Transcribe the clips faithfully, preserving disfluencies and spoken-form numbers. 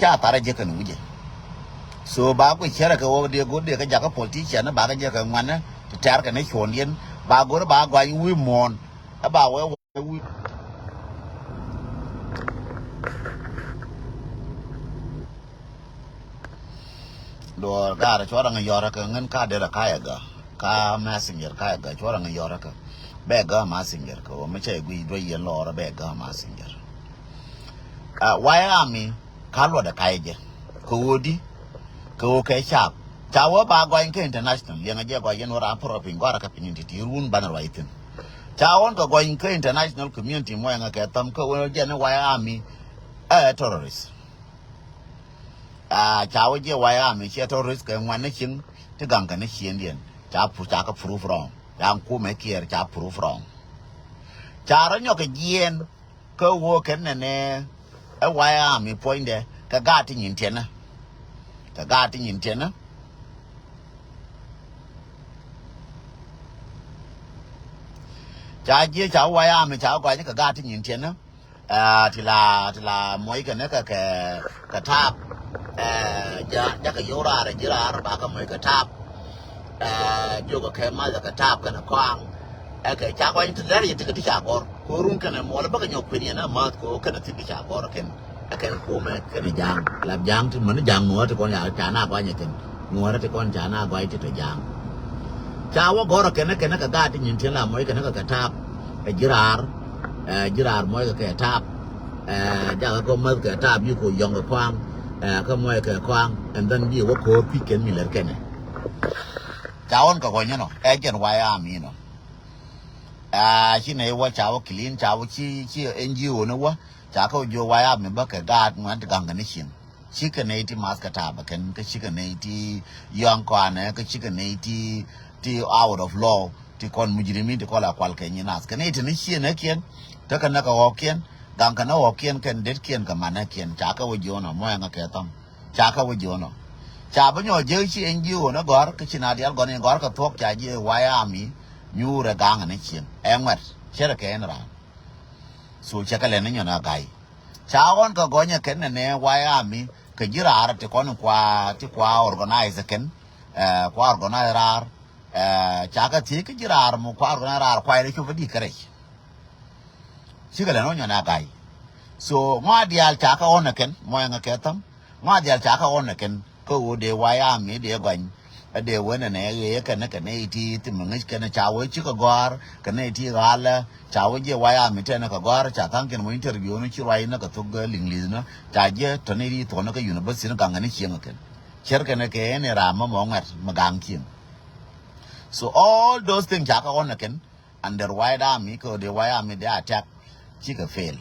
ca tharɛ jɛ kɛn wi̱cɛ. So ba guic cärɛ kɛ wä diɛ go̱r diɛ kɛ jakä politician ba kɛ jɛ kɛ ŋuanɛ ti tɛ̈r kɛ ni cuɔ̱ndiɛn ba go̱r ba gɔany wi̱i̱ muɔ̱ɔ̱n. Ɛ ba wee wee wi̱i̱. Duɔɔr gaarɛ cuɔrɛ ŋa yɔrɛ kɛ ŋän ka derɛ ka yɛ gä ka messenger ka yɛ gä cuɔrɛ ŋa yɔrɛ kɛ bɛ gä messenger kɛ wä mi cɛ guic duɔc yɛn lɔɔrɛ bɛ gä messenger. Wayami ka luɔtdɛ ka̱c jɛ kɛ ɣöö di kɛ ɣöö kɛ caap ca wä ba gɔny kä international liɛŋɛ jɛ gɔny yɛn wä raan pärɔ piny gɔrä kä piny in ti̱ti̱ run banɛ ruac thi̱n. Ca ɣɔn kɛ gɔny kä international community muɔyɛŋɛ kɛ thäm kä ɣöö jɛn i̱ Wayami ɛ terrorist. Ca wä jɛ Wayami ciɛ terrorist kɛ ŋuan ni cieŋ ti gaŋ kɛ ni ciëndiɛn ca pu ca kä proof wrong ca kumɛ kiɛɛr ca proof wrong. Ca rɔ nyɔk kɛ jiɛɛn kä woo kɛn nɛnɛ ɛ Wayami puɔ̱nydɛ kɛ gaat ti nyin tiɛnä. Kɛ gaat ti nyin tiɛnä. Ca jiɛ ca Wayami ca gɔny kɛ gaat ti nyin tiɛnä. Ti la ti la moc kɛ ni kɛ kɛ taap. Jakɛ yio̱w raar ɛ ji̱ raar ba kɛ moc kɛ taap. Diok kɛ kɛ math kɛ taap kɛnɛ kɔaŋ. Ɛ kɛ ca gɔny ti lɛr yɛ ti kɛ ti ca gɔr ko run kɛnɛ muɔl bä kɛ nyɔk kui̱n yɛn a math ko kɛnɛ ti ti ca gɔr kɛn. Ɛ kɛ kumɛ kɛnɛ ja̱a̱ŋ lap ja̱a̱ŋ ti mäni ja̱a̱ŋ nuɔ̱ɔ̱r ti kɔn ya ca na gɔny ɛ kɛn nuɔ̱ɔ̱r ti kɔn ca na gɔny ti tɔ ja̱a̱ŋ. Ca wä gɔr ɛ kɛnɛ kɛnɛ kɛ gaat ti nyin tiɛn la moc kɛnɛ kɛ kɛ taap. Ɛ ji̱ raar ɛ ji̱ raar moc kɛ kɛ taap. Ɛ jakɛ kɛ mäth kɛ taap yi ko yɔ̱ŋ kɛ kɔaŋ. Ɛ kä moc kɛ kɔaŋ and then bi wä ko̱o̱r pi̱c kɛn mi lɛr kɛnɛ. Ca ɣɔn kɛ gɔny inɔ ɛ jɛn Wayami inɔ. Ɛ ci nɛ iwä ca wä clean ca wä ci ci N G O ni wä ca kä wä jiö Wayami bä kɛ gaat ŋuan ti gaŋ kɛ ni cieŋ. Cikɛ nɛy ti math kɛ ta̱a̱ bɛ kɛn kä cikɛ nɛy ti yɔ̱a̱ŋ kɔanɛ kä cikɛ nɛy ti ti out of law ti kɔn mujrimin ti kɔn la kual kɛ nyi nath kɛ nɛy ti ni ciɛ nɛ kiɛn. Tekɛ nɛ kɛ ɣɔ̱kiɛn gaŋ kɛ nɛ ɣɔ̱kiɛn kɛn det kiɛn kɛ manɛ kiɛn ca kɛ wä jiɔnɔ muɔyɛ ŋɛ kɛ thɔm. Ca kɛ wä jiɔnɔ ca bä nyɔɔ jek ci N G O nɛ gɔ̱r kä ci na dial gɔn in gɔ̱r kɛ thuɔ̱k ca jiɛ Wayami nyuurɛ gaŋ ni cieŋ ɛ ŋuɛt cɛrɛ kɛ ɛn raan. So cɛ kɛ lɛn ni nyɔn a ga̱y. Ca ɣɔn kɛ gɔnyɛ kɛn nɛ nɛ Wayami kɛ ji̱ raar ti kɔn kua ti kua organize kɛn. Kua organize raar. Ca kɛ thiec kä ji̱ raar mɔ kua organize raar kua yɛn cop a di kɛ rɛc. Cikɛ lɛ nɔ nyɔn a ga̱y. So ŋɔa diaal ca kɛ ɣɔn ɛ kɛn mɔ ɛŋɛ kɛ thäm. Ŋɔa diaal ca kɛ ɣɔn ɛ kɛn. Kä ɣöö dee Wayami dee gɔny. Ɛ dee wen ɛnɛ ɣee kɛn kɛ nɛy ti thim ŋäc kɛn ca wee cikɛ gɔ̱a̱r kɛ nɛy ti ɣalɛ. Ca wee jiɛ Wayami tɛn kɛ gɔ̱a̱r ca tha̱a̱ŋ kɛn mɔ interview ni ci ruac ni kɛ thok liŋ li̱th ni ca jiɛ tɔni ri thuɔ̱n kɛ university ni gaŋ kɛn cieŋ kɛn. Cɛr kɛn kɛ ɛn ɛ raam mɛ mɔ ŋuɛt mɛ gaŋ cieŋ. So all those things ca kɛ ɣɔn kɛn. Under White Army kɛ ɣöö dee White Army dee attack. Cikɛ fail.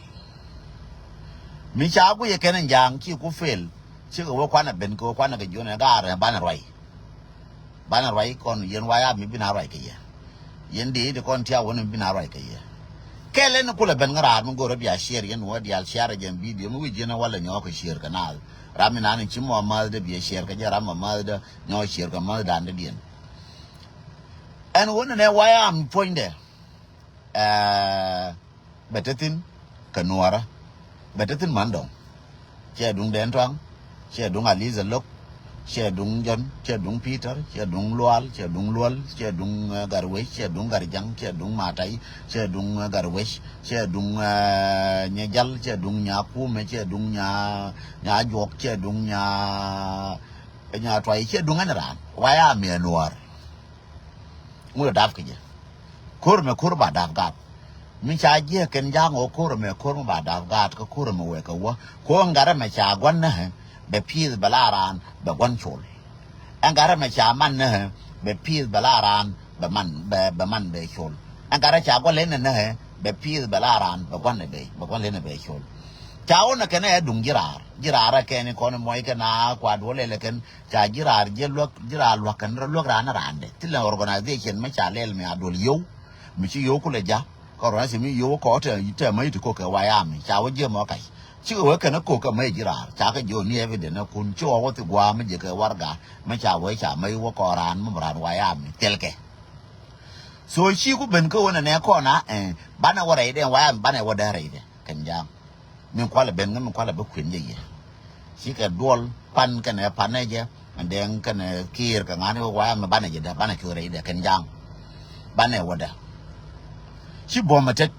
Mi ca guiyɛ kɛn in ja̱a̱ŋ ci ku fail. Cikɛ wee kuanɛ ben kɛ wee kuanɛ kɛ jiɔn ɛ gaarɛ banɛ ruac. Banɛ ruac kɔn yɛn White Army bin a ruac kɛ yɛ. Yɛn dee di kɔn tia wän in bin a ruac kɛ yɛ. Kɛl ɛn kulɛ ben ŋä raar mi go̱rɛ bia share yɛn wä diaal share jɛn video mi wi̱c yɛn walɛ nyɔɔk kɛ share kɛ naath. Ram mi naan in ci mɔ ma̱th dee bia share kɛ jɛ ram mɔ ma̱th dee nyɔɔk share kɛ ma̱th dan dee diɛn. Ɛn wä nɛnɛ White Army puɔ̱nydɛ. Ɛɛ, bɛ te thi̱n kɛ nuɔɔrä. Bɛ te thi̱n man dɔ̱ŋ. Cɛ duŋ Dɛn Tuaŋ, cɛ duŋ Aliza Lok, cɛ duŋ Jɔn, cɛ duŋ Peter, cɛ duŋ Lual, cɛ duŋ Lual, cɛ duŋ Garwec, cɛ duŋ Garjaŋ, cɛ duŋ Matai, cɛ duŋ Garwec, cɛ duŋ Nyajal, cɛ duŋ Nyakumɛ, cɛ duŋ Nya, Nyajuɔk, cɛ duŋ Nya, Nyatuay, cɛ duŋ ɛn raan. Waya miɛ nuɔɔr. Ŋulɛ dap kɛ jɛ. Ko̱r mɛ ko̱r ba dap gat. Mi ca jiɛ kɛn ja̱a̱ŋ ɣöö ko̱r mɛ ko̱r mɛ ba dap gat kä ko̱r mɛ wek kɛ wä. Ko̱ ɛn gat ɛmɛ ca gua̱n nä bɛ pi̱i̱th bɛ la raan bɛ gua̱n col. Ɛn gat ɛmɛ ca man nä bɛ pi̱i̱th bɛ la raan bɛ man bɛ bɛ man bɛ col. Ɛn gat ɛ ca gua̱n lɛn nä bɛ pi̱i̱th bɛ la raan bɛ gua̱n bɛ bɛ gua̱n lɛn bɛ col. Ca wä nɛ kɛn ɛ duŋ ji̱ raar ji̱ raar ɛ kɛn kɔn mɔc kɛn a kuat wä lɛl ɛ kɛn. Ca ji̱ raar ji̱ luäk ji̱ raar luäk kɛn rɔ luäk raan raan dɛ thilɛ organization mi ca lɛl mi a duɔl yio̱w. Mi ci yio̱w kulɛ ja̱ kä organization mi yio̱w kɔ tɛ tɛ mäc ti kok kɛ Wayami ca wä ji̱ mɔ kac. Cikɛ wee kɛn kok kɛ mäc ji̱ raar ca kɛ ji̱ ɔ ni evidence kun ci ɔ wä thi gua̱a̱ mi ji̱ kɛ warga mi ca wee ca mäc wä kɔ raan mi raan Wayami thilkɛ. So ci ku ben kä wä nɛ nɛ kɔn a ɛ banɛ wä rɛy dɛ Wayami banɛ wä dee rɛy dɛ kɛn ja̱a̱ŋ. Min kualɛ ben ŋä min kualɛ bä kuën jɛ yɛ. Cikɛ duɔl pan kɛnɛ panɛ jɛ. Ɛn dɛŋ kɛnɛ Kiir kɛ ŋa̱ni wä wayam mi banɛ jɛ dɛ, banɛ cuɛ rɛy dɛ kɛn ja̱a̱ŋ. Banɛ wä dɛ. Ci buɔ̱m ɛ tet.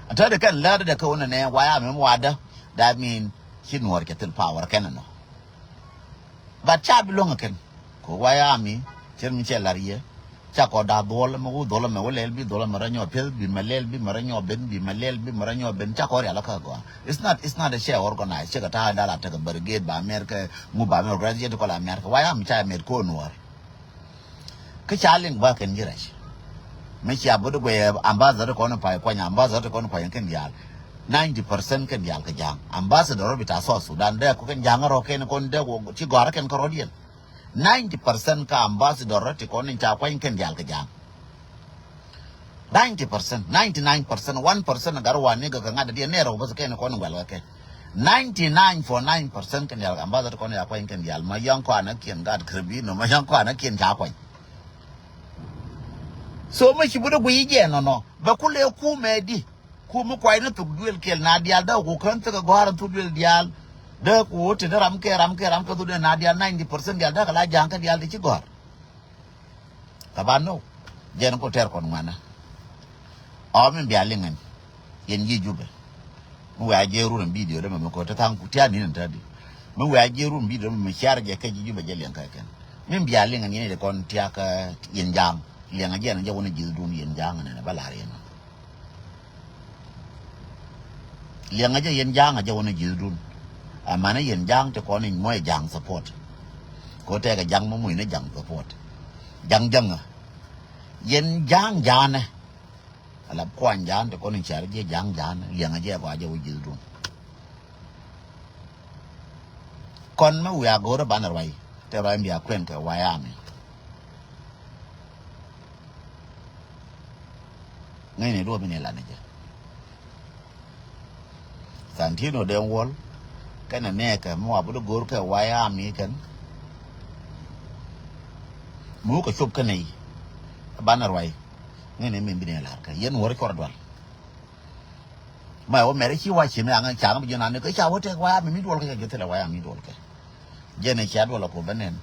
Ɛ tet dɛ kɛn lät dɛ kɛ wä nɛ nɛ wayam mi wadä. That mean ci Nuɔr cɛ thil power kɛn ɛnɔ. But ca bi luäŋ ɛ kɛn. Kɛ wayam mi cɛn mi cɛ lar yɛ. Ca kɔ da dhuɔl mɛ wu dhuɔl mɛ wu lɛl bi dhuɔl mɛ rɛ nyɔ piɛth bi mɛ lɛl bi mɛ rɛ nyɔ ben bi mɛ lɛl bi mɛ rɛ nyɔ ben ca kɔ rial kä gɔa. It's not, it's not a share organized. Cɛ kɛ ta̱a̱ dal a tekɛ brigade ba America ŋu ba America graduate kɔ la America. Wayam mi ca America kɔ Nuɔr. Kä ca liŋ ba kɛn ji̱ rɛc. Mi cia bä di guɛy ambassador kɔn pay kuany, ambassador kɔn pay kɛn diaal. Ninety percent kɛn diaal kɛ ja̱a̱ŋ. Ambassador bi ta South Sudan dee kɔ kɛn ja̱a̱ŋ rɔ kɛn kɔn dee wä ci gɔ̱a̱r kɛn kɛ rɔ diɛn. Ninety percent kä ambassador ti kɔn in ca kuany kɛn diaal kɛ ja̱a̱ŋ. Ninety percent, ninety nine percent, one percent gar wani gɛ kɛ ŋa̱t diɛ nɛɛr ɔ bäth kɛn kɔn wɛl kɛ kɛ. Ninety nine for nine percent kɛn diaal ambassador kɔn ya kuany kɛn diaal ma yɔŋ kɔn a kiɛn gat krebino ma yɔŋ kɔn a kiɛn ca kuany. So ma ci bä dee guiy jɛ nɔnɔ bɛ kulɛ kumɛ di. Kumɛ kuay ni thuk duel kɛl na diaal dee ku kän thikɛ gɔ̱a̱r thuk duel diaal. Dee ku te dee ram kɛ ram kɛ ram kɛ thuk duel na diaal ninety percent diaal dee kɛ la ja̱a̱ŋ kɛ diaal di ci gɔ̱a̱r. Ka ba no. Jɛn ku tɛr kɔn ŋuanä. Ɔ min bia liŋ ɛn. Yɛn yi Jubɛ. Mi wɛa jiɛ run ɛn bidio dɛ mɛ mi ko̱ te thaŋ ku tian nin ɛn tädi. Mi wɛa jiɛ run bidio dɛ mɛ mi ciar jɛ kɛ ji̱ Jubɛ jɛ liɛŋ kɛ kɛn. Min bia liŋ ɛn yɛn yɛ kɔn tiak yɛn ja̱a̱ŋ. Liɛŋ a jɛ ɛn jɛ wun ji̱thdun yɛn ja̱a̱ŋ ɛn ɛn ɛ bä lar yɛn. Liɛŋä jɛ yɛn ja̱a̱ŋ a jɛ wä ni ji̱thdun. Amanɛ yɛn ja̱a̱ŋ ti kɔn in muɔc ja̱a̱ŋ support. Ko tɛkɛ ja̱a̱ŋ mɔ muc ni ja̱a̱ŋ support. Ja̱a̱ŋ ja̱a̱ŋä. Yɛn ja̱a̱ŋ ja̱a̱nɛ. Alap kuany ja̱a̱n ti kɔn in cär jiɛ ja̱a̱ŋ ja̱a̱nɛ liɛŋä jɛ kɔ a jɛ wä ji̱thdun. Kɔn mi wiaa go̱o̱rä banɛ ruac te ruac bia kuɛn kɛ wayami. Ŋäcni duɔ̱ɔ̱p in ilan ni jɛ. Santino den wuɔl kɛnɛ nɛɛkɛ mi wa bi di go̱o̱r kɛ wayami kɛn. Mi wä kɛ cop kɛnɛ yi banɛ ruac. Ŋäcni min bi ni lar kɛ yɛn wä ri cuɔr dual. Ma wä mɛrɛ ci wa ci mi aŋ caŋ bi ji̱ nan ni kä ca wä tɛk waya mi mi duɔl kɛ jɛ thilɛ waya mi duɔl kɛ. Jɛn cia duɔl a ko bä nɛn.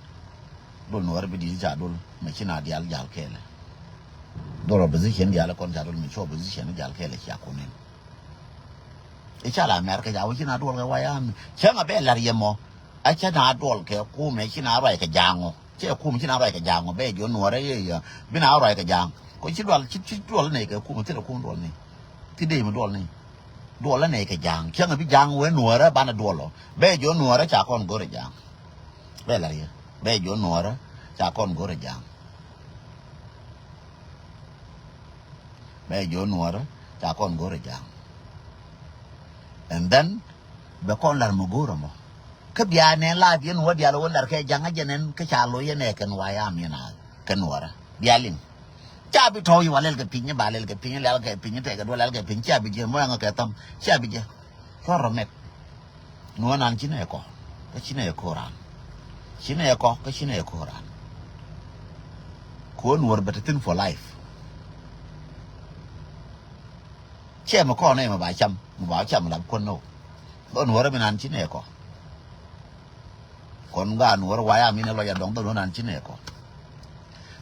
Duɔl nuɔr bi di ca duɔl mɛ ci na dial jal kɛlɛ. Duɔl opposition dial kɔn ca duɔl mɛ ci opposition jal kɛlɛ cia ko nɛn. Ica la mɛr kɛ ca wä ci na duɔl kɛ waya mi cäŋ a bɛ lar yɛ mɔ. A ca na duɔl kɛ kumɛ ci na ruac kɛ jaŋɔ. Cɛ kum ci na ruac kɛ jaŋɔ bɛ jiɔ nuɔrɛ yɛ yɛ bi na ruac kɛ jaŋ. Ko ci dual ci ci duɔl nɛ kɛ kum thilɛ kum duɔl ni. Ti dee mi duɔl ni. Duɔl nɛ kɛ jaŋ cäŋ bi jaŋ wee nuɔrɛ banɛ duɔl ɔ bɛ jiɔ nuɔrɛ ca kɔn go̱rɛ jaŋ. Bɛ lar yɛ bɛ jiɔ nuɔrɛ ca kɔn go̱rɛ jaŋ. Bɛ jiɔ nuɔrɛ ca kɔn go̱rɛ jaŋ. And then bɛ kɔn lar mi go̱rɛ mɔ. Kä bia nɛ la biɛn wä dial wä lar kɛ jaŋ a jɛ nɛn kä ca lo̱c yɛ nɛ kɛn wa ya mi na kɛn wä rɛ bia liŋ. Ca bi tɔ̱ yi wa lɛl kɛ piny ba lɛl kɛ piny lɛl kɛ piny tɛkɛ duɔ lɛl kɛ piny ca bi jɛ mɔ ɛŋ kɛ thɔm ca bi jɛ. Cuɔr rɔ mɛk. Nuɔ nan ci nɛ kɔ kä ci nɛ kɔ ran. Ci nɛ kɔ kä ci nɛ kɔ ran. Kuɔ nuɔr bɛ te thin for life. Cɛ mi kɔn nɛ mi ba cam mi ba cam lap kuɔn nɔ. Bä nuɔr mi nan ci nɛ kɔ. Kɔn ga nuɔr waya mi nɛ lɔc a dɔŋ bä nuɔr nan ci nɛ kɔ.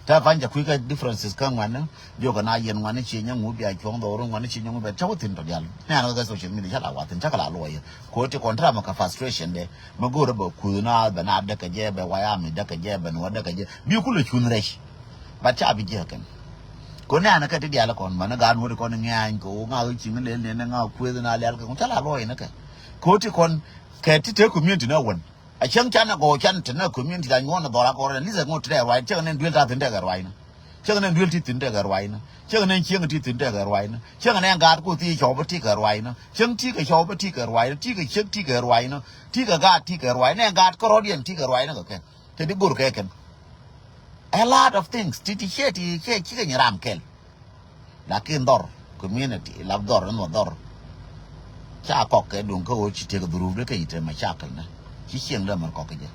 Ta pan ja kui̱ kä differences kä ŋuan ni jiök na yɛn ŋuan ni ci nyɛ ŋu bia cuɔŋ dhɔru ŋuan ni ci nyɛ ŋu bia cä wä thin tɔ dial. Nɛ an kä social media ca la wa thin ca kɛ la luɔyɛ. Ko ti kɔn tera mɛ kä frustration de mɛ go̱rɛ bɛ kuth na bɛ na däkɛ jɛ bɛ waya mi däkɛ jɛ bɛ nuɔr däkɛ jɛ bi kulɛ cun rɛc. But ca bi jiäk kɛn. Ko nɛ̈ɛ̈n kä ti diaal kɔn män gaat ŋuɔ̱t kɔn ŋɛ̈ny kɛ ɣöö ŋa̱k ɣöö ciŋ lël nɛn ŋa̱k kuëth na lial kɛ ŋuɔ̱t ca la luɔ̱ɔ̱c ni kɛ. Ko ti kɔn kɛ ti te community ni wän. A cäŋ can a gɔw can te ni community da nyuɔ̱n ni dhɔr a kɔr ni lithɛ ŋuɔ̱t te ruac cäŋ ni duel ta thi̱n tekɛ ruac ni. Cäŋ ni duel ti thi̱n tekɛ ruac ni. Cäŋ ni cieŋ ti thi̱n tekɛ ruac ni. Cäŋ ni gaat ku thi cɔw bä ti kɛ ruac ni. Cäŋ ti kɛ cɔw bä ti kɛ ruac ni. Ti kɛ ciek ti kɛ ruac ni. Ti kɛ gaat ti kɛ ruac ni. Gaat kärɔ̱diɛn ti kɛ ruac ni kɛ kɛn. Te di gor kɛ kɛn. A lot of things ti ti ciɛ ti ciɛ cikɛ nyi ram kɛl. Lakin dhɔr community lap dhɔr ni dhɔr. Ca kɔk kɛ duŋ kä ɣöö ci tek dhuruf de kä yi te mashakil ni. Ci cieŋ de mɛr kɔk kɛ jɛ.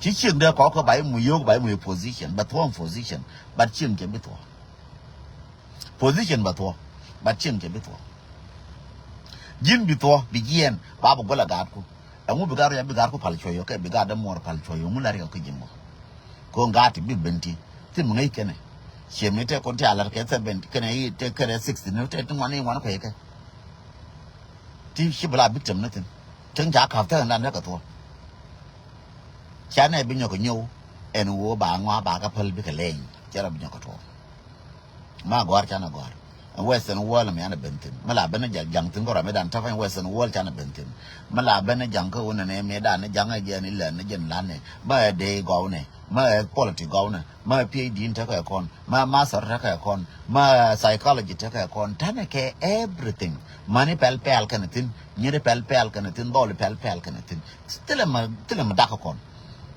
Ci cieŋ de kɔk kɛ ba yi mu yio̱k ba yi mu yi position bɛ thuɔ̱ɔ̱m position. But cieŋ cɛ bi thuɔ̱ɔ̱. Position bɛ thuɔ̱ɔ̱. But cieŋ cɛ bi thuɔ̱ɔ̱. Ji̱n bi thuɔ̱ɔ̱ bi jiɛɛn ba bi guäl a gaatku. Ɛŋu bi gaat rɔ ya bi gaat ku pal cuɔy yɔ kɛ bi gaat dämuɔɔr pal cuɔy yɔ ŋu la riɛk kä ji̱ mɔ. Kɛ ɣöö gaat ti bi ben ti. Thim ŋäc kɛnɛ. Ciɛ mi tɛk kɔn ti a lar kɛ seventy kɛnɛ i̱ tɛk kɛnɛ sixty ni tɛk ti ŋuan i̱ ŋuan kuɛy kɛ. Ti ci bi la victim ni thin. Cäŋ ca ka̱p thɛk ɛn dan tɛk kɛ thuɔ̱k. Ca nɛ bi nyɔk kɛ nyɔw ɛn ɣöö ba ŋɔa ba kɛ päl bikɛ lɛny. Cɛ rɔ bi nyɔk kɛ tuɔɔk. Ma gɔ̱a̱r canɛ gɔ̱a̱r. Ɛn Western world mi anɛ ben thin. Mi la ben ja̱ŋ thin kɛ rɔ mi dan täpany Western world canɛ ben thin. Mi la ben ja̱ŋ kä wunɛ nɛ mi dan ni ja̱ŋ ɛ jɛn ilɛn ni jɛn lanɛ. Ma ɛ dee gɔwnɛ. Ma ɛ quality gɔwnɛ. Ma ɛ PhD in tekɛ kɔn. Ma ɛ master tekɛ kɔn. Ma ɛ psychology tekɛ kɔn. Tanɛ kɛ everything. Mani pɛl pɛl kɛnɛ thin. Nyiri pɛl pɛl kɛnɛ thin. Dhɔli pɛl pɛl kɛnɛ thin. Thilɛ ma, thilɛ ma dak kɔn.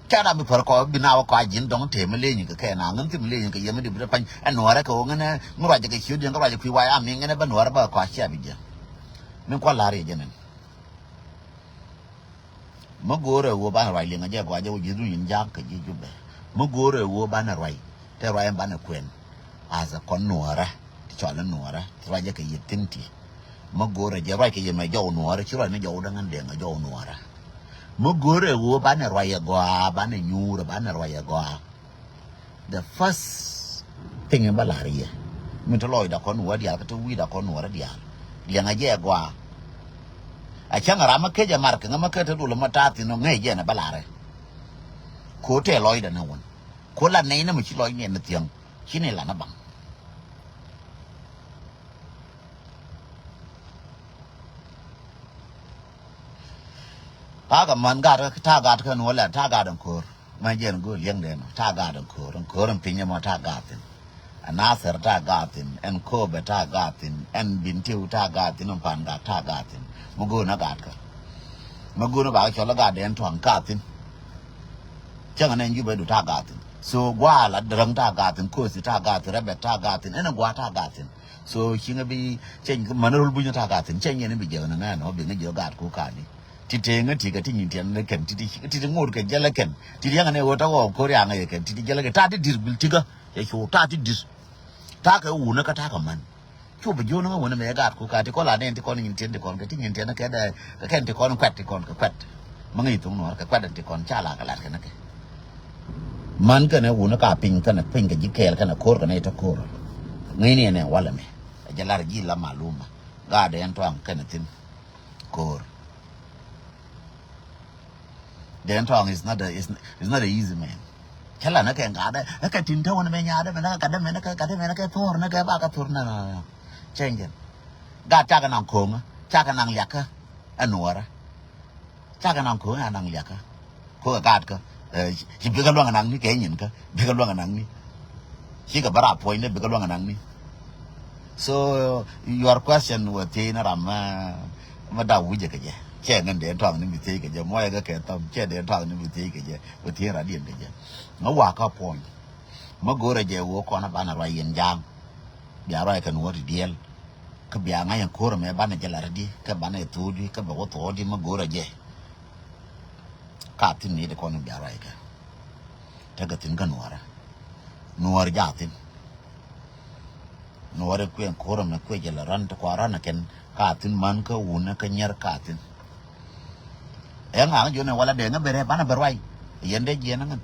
Kɛ ram bi pär kɔ bi na wä kɔ a ji̱n dɔ̱ŋ tëë mi leny kɛ kɛ na ŋän thim leny kɛ yɛ mi di bi rɛ pany. Ɛ nuɔrɛ kɛ wä ŋän ɛ mi ruacɛ kɛ ciöt yɛn kɛ ruacɛ kui̱ wa ya mi ŋän ɛ bä nuɔrɛ bä kɔ a cia bi jiɛ. Mi kuɔ lar yɛ jɛ nɛn. Mi go̱o̱rɛ wä banɛ ruac liŋ a jɛ gɔaa jɛ wä ji̱ duny in ja̱a̱k kɛ ji̱ jubɛ. Mi go̱o̱rɛ wä banɛ ruac tɛ ruac in banɛ kuɛn. As a kɔn nuɔrɛ ti cɔal in nuɔrɛ ti ruacɛ kɛ yɛ thin ti. Mi go̱o̱rɛ jɛ ruac kɛ yɛ mɛ jɔw nuɔrɛ ci ruac ni jɔw däŋ in dɛŋ a jɔw nuɔrɛ. Mi go̱o̱rɛ wä banɛ ruac ɛ gɔaa banɛ nyuurɛ banɛ ruac ɛ gɔaa. The first thing in bä la̱r yɛ mi ti lɔcda kɔn wä diaal kä ti wi̱i̱da kɔn wä rɛ diaal. Liɛŋɛ jɛ ɛ gɔaa. A cäŋ ram mi kec ɛ mar kɛ ŋä mi kec te dul mi ta̱a̱ thin ɔ ŋäc jɛ nɛ bä la̱rɛ. Ko tɛ lɔcda ni wän ko la nɛy ni mi ci lɔc ni ɛn ni thiäŋ ci ni la ni baŋ. Ta̱a̱ kɛ män gat ta̱a̱ gat kɛ nuɔlɛ ta̱a̱ gat ɛn ko̱r. Mɛ jɛn go̱o̱r liɛŋdɛ nɔ ta̱a̱ gaat ɛn ko̱o̱r ɛn ko̱o̱r ɛn piny ɛmɔ ta̱a̱ gaat thi̱n. Ɛn Nathɛr ta̱a̱ gaat thi̱n ɛn Kööbɛ ta̱a̱ gaat thi̱n ɛn Bintiu ta̱a̱ gaat thi̱n ɛn Pa̱a̱n gaat ta̱a̱ gaat thi̱n. Mɛ go̱o̱r na gaat kä mɛ go̱o̱r na bakä cɔl ɛ gaat ɛn tua̱ŋ gaat thi̱n. Cäŋ ɛn ɛn Jubɛ du ta̱a̱ gaat thi̱n. So gua̱a̱ la dräŋ ta̱a̱ gaat thi̱n Kööthi ta̱a̱ gaat thi̱n Rɛbɛt ta̱a̱ gaat thi̱n ɛn ɛ gua̱a̱ ta̱a̱ gaat thi̱n. So ciŋɛ bi cɛny män rol bunyä ta̱a̱ gaat thi̱n cɛny yɛn bi jɛ ɣän ŋa̱n ɔ bi ŋä jɛ gaat ku ka̱a̱ni. Ti teŋä ti kɛ ti nyin tiɛn ni kɛn ti ti ŋot kɛ jɛlɛ kɛn ti ti yɛŋɛ ni ɣöö ta ɣɔɔ ko̱r yaŋɛ yɛ kɛn ti ti jɛlɛ kɛn ta̱a̱ ti di̱t bil tikä. Cɛ cu ta̱a̱ ti di̱t. Ta̱a̱ kɛ wunä kä ta̱a̱ kɛ män. Cu bi jiöönä ŋä wunä mɛ gaat ku ka ti kɔn la nɛn ti kɔn nyin tiɛn ti kɔn kɛ ti nyin tiɛn kɛ dɛ kɛ kɛn ti kɔn kuɛt ti kɔn kɛ kuɛt. Mä ŋäc thoŋ nuɔr kɛ kuɛt ti kɔn ca la kɛ lat kɛn kɛ. Män kɛn ɛ wunä ka piny kɛn piny kɛ ji̱ kɛɛl kɛn ko̱r kɛn ɛ tɔ ko̱r. Ŋäc ni ɛn ɛ walɛ mɛ ɛ jɛ lar ji̱ la maluma. Gaat ɛn tɔaŋ kɛn thi̱n. Ko̱r. Dee tɔŋ is not a is, is not a easy man. Cä la ni kɛ ŋa̱dɛ ɛ kɛ tin te wän mɛ nya̱dɛ mɛ ni kɛ kadɛ mɛ ni kɛ kadɛ mɛ ni kɛ thor ni kɛ ba kɛ thor ni ni. Cɛn jɛn. Gat cakɛ naŋ ko̱ŋä cakɛ naŋ liakä. Ɛ nuɔrä. Cakɛ naŋ ko̱ŋä ɛ naŋ liakä. Ko̱ŋä gat kä. Ci bikɛ luaŋ ɛ naŋ ni kɛ nyin kä. Bikɛ luaŋ ɛ naŋ ni. Cikɛ bä rap puɔ̱ny ni bikɛ luaŋ ɛ naŋ ni. So your question wä thiec ni ram ma ma daw wi̱cɛ kɛ jɛ. Cɛ ŋän dee tɔaŋ ni mi thiec kɛ jɛ muɔyɛ kɛ kɛ thɔm cɛ dee tɔaŋ ni mi thiec kɛ jɛ. Wä thiec radiɛn kɛ jɛ. Ŋä wakä puɔ̱ny. Ma go̱rɛ jɛ wä kɔn a banɛ ruac yɛn ja̱a̱ŋ. Bia ruac kɛ nuɔ̱ɔ̱r ti diɛl. Kä bia ŋa̱c ɛn ko̱rɛ mɛ banɛ jɛ lat rɛdi kä banɛ thuɔ̱ɔ̱di kä bɛ wä thuɔ̱ɔ̱di ma go̱rɛ jɛ. Ka thi̱n ni di kɔn bia ruac kɛ. Tekɛ thi̱n kä nuɔrä. Nuɔr jaathin. Nuɔr kuɛ ko̱r mɛ kuɛ jɛ lɛ ran ti kua ran kɛn ka thi̱n man kä wun kä nyɛr ka thi̱n. Ɛ ŋa̱ ŋä jɔnɛ wala dee ŋä bɛ rɛ banɛ bɛ ruay. Yɛn dee jiɛn ŋän.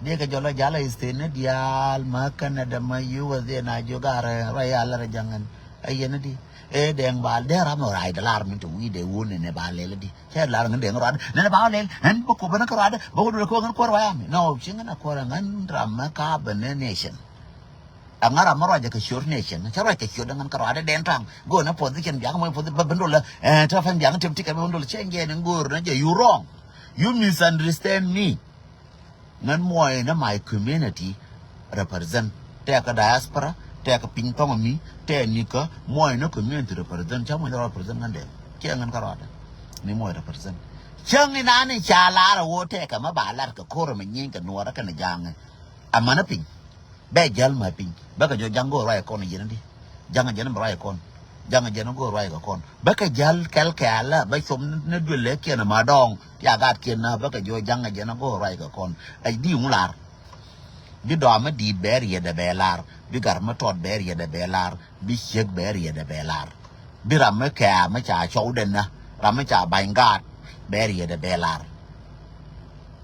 Dee kɛ jɔlɛ jalɛ isthen ni diaal ma Canada ma U S A na jiök a rɛ ruay a lɛ rɛ jaŋ ŋän. Ɛ yɛn di. Ɛ dee ŋ ba dee ram ɔ ray dee lar min ti wi̱i̱ dee wun ni ba lɛl di. Cɛ lar ŋä dee ŋä ruad nɛn ba lɛl ɛn bä kop ɛn kä ruad bä wä dul kɛ ŋän kuɔr waya mi nɔ ci ŋän a kuɔr ŋän ram mɛ ka bɛ nɛ nation. Aŋa ram mɛ ruacɛ kɛ ciöt nɛ cɛn cɛ ruac kɛ ciöt aŋan kɛ ruacdɛ dɛn taŋ. Go̱o̱r nɛ position biaŋ mɔ position bä bindol ɛ tɛ fɛn biaŋ tem tikɛ bä bindol cɛ jɛ ni go̱o̱r nɛ jɛ you wrong. You misunderstand me. Ŋän muɔy nɛ my community represent tɛɛkä diaspora tɛɛkä piny thɔŋ mi tɛɛ nikä muɔy nɛ community represent cä muɔy nɛ represent ŋän dɛn. Cɛ ŋän kɛ ruacdɛ ni muɔy represent. Cäŋ inani ca lar a woo tɛɛkä mɛ ba lar kɛ ko̱r mɛ nyieeny kɛ nuɔrä kɛn jaŋɛ. Amänä piny. Bɛ jäl ma piny bä kɛ jɔ jaŋ go̱o̱r ruac kɔn yɛn di. Jaŋ jɛn bɛ ruac kɔn. Jaŋ jɛn go̱o̱r ruac kɛ kɔn bä kɛ jäl kɛl kɛɛlä bä com ni duël lɛ kiɛn ma dɔɔŋ. Ti a gaat kiɛn na bä kɛ jɔ jaŋ jɛn go̱o̱r ruac kɛ kɔn. Ɛ di ŋu lar. Bi dɔam mi di̱i̱t bɛ riɛt dɛ bɛ lar bi gar mi tɔt bɛ riɛt dɛ bɛ lar. Bi ciek bɛ riɛt dɛ bɛ lar. Bi ram mi kɛɛr mi ca cɔw dɛn na ram mi ca ba̱ny gaat. Bɛ rietdɛ bɛ lar.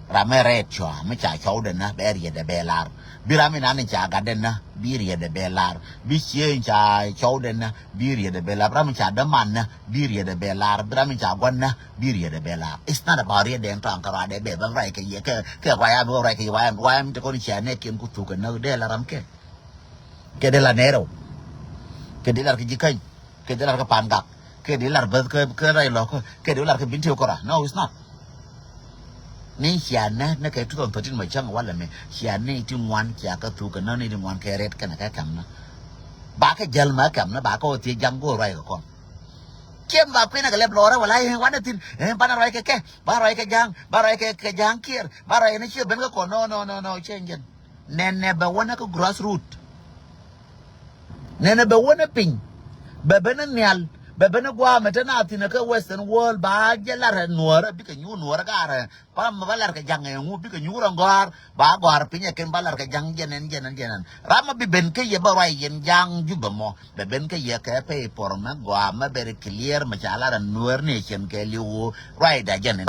Ram mi rɛɛt cua mi ca cɔwdɛ nä bɛ rietdɛ bɛ lar. Bi ram mi nan ca gatdɛ nä bi rietdɛ bɛ lar. Bi cie ca cɔwdɛ nä bi rietdɛ bɛ lar. Bi ram mi ca däman nä bi rietdɛ bɛ lar. Bi ram mi ca gua̱n nä bi rietdɛ bɛ lar. It's not about rietdɛ in tɔaŋ kɛ ruacdɛ bɛ bä ruac kɛ yɛ kɛ kɛ ruac a bi ruac kɛ yɛ ruac a mi te kɔn cia nɛ kiɛn ku thuk kɛ nä dee la ram kɛ. Kɛ dee la nɛɛrɛw. Kɛ dee lar kɛ ji̱ käny. Kɛ dee lar kɛ pa̱a̱n gak. Kɛ dee lar bäth kɛ kɛ rɛy lɔ̱k kɛ dee lar kɛ bin tiw kora. No, it's not. Ni cia nä nä kɛ two thousand thirteen ma cäŋ walɛ mɛ cia ni ti ŋuan cia kɛ thuk kɛ nä ni ti ŋuan kɛ rɛt kɛnɛ kɛ kɛm nä. Ba kɛ jäl ma kɛm nä ba kɛ wä thiec jaŋ go̱o̱r ruac kɛ kɔn. Kiɛm ba kuinɛ kɛ lɛp lɔrɛ wala i̱ wanɛ thin i̱ banɛ ruac kɛ kɛ ba ruac kɛ jaŋ ba ruac kɛ kɛ jaŋ kiɛr ba ruac ni ciɛ ben kɛ kɔn. No, no, no, no, change in. Nɛnɛ bɛ wänä kä grassroot. Nɛnɛ bɛ wänä piny. Bɛ benä nhial bɛ benä gua̱a̱mɛ te na thi̱n kä western world ba jɛ lar ɛ nuɔ̱ɔ̱rä bikɛ nyuur nuɔ̱ɔ̱rä gaarɛ. Pam ba lar kɛ jaŋ ɛ ŋu bikɛ nyuur ɛ gɔ̱a̱r ba gɔ̱a̱r piny ɛ ken ba lar kɛ jaŋ jɛnɛn jɛnɛn jɛnɛn. Ram mi bi ben kä yɛ bä ruac yɛn jaŋ jupɛ mɔ bɛ ben kä yɛ kɛ pay por mɛ gɔ̱a̱mɛ bɛ ri clear mɛ ca lar ɛ nuɔ̱ɔ̱r ni ɛ cɛn kɛ liw ɣöö ruacda jɛnɛn.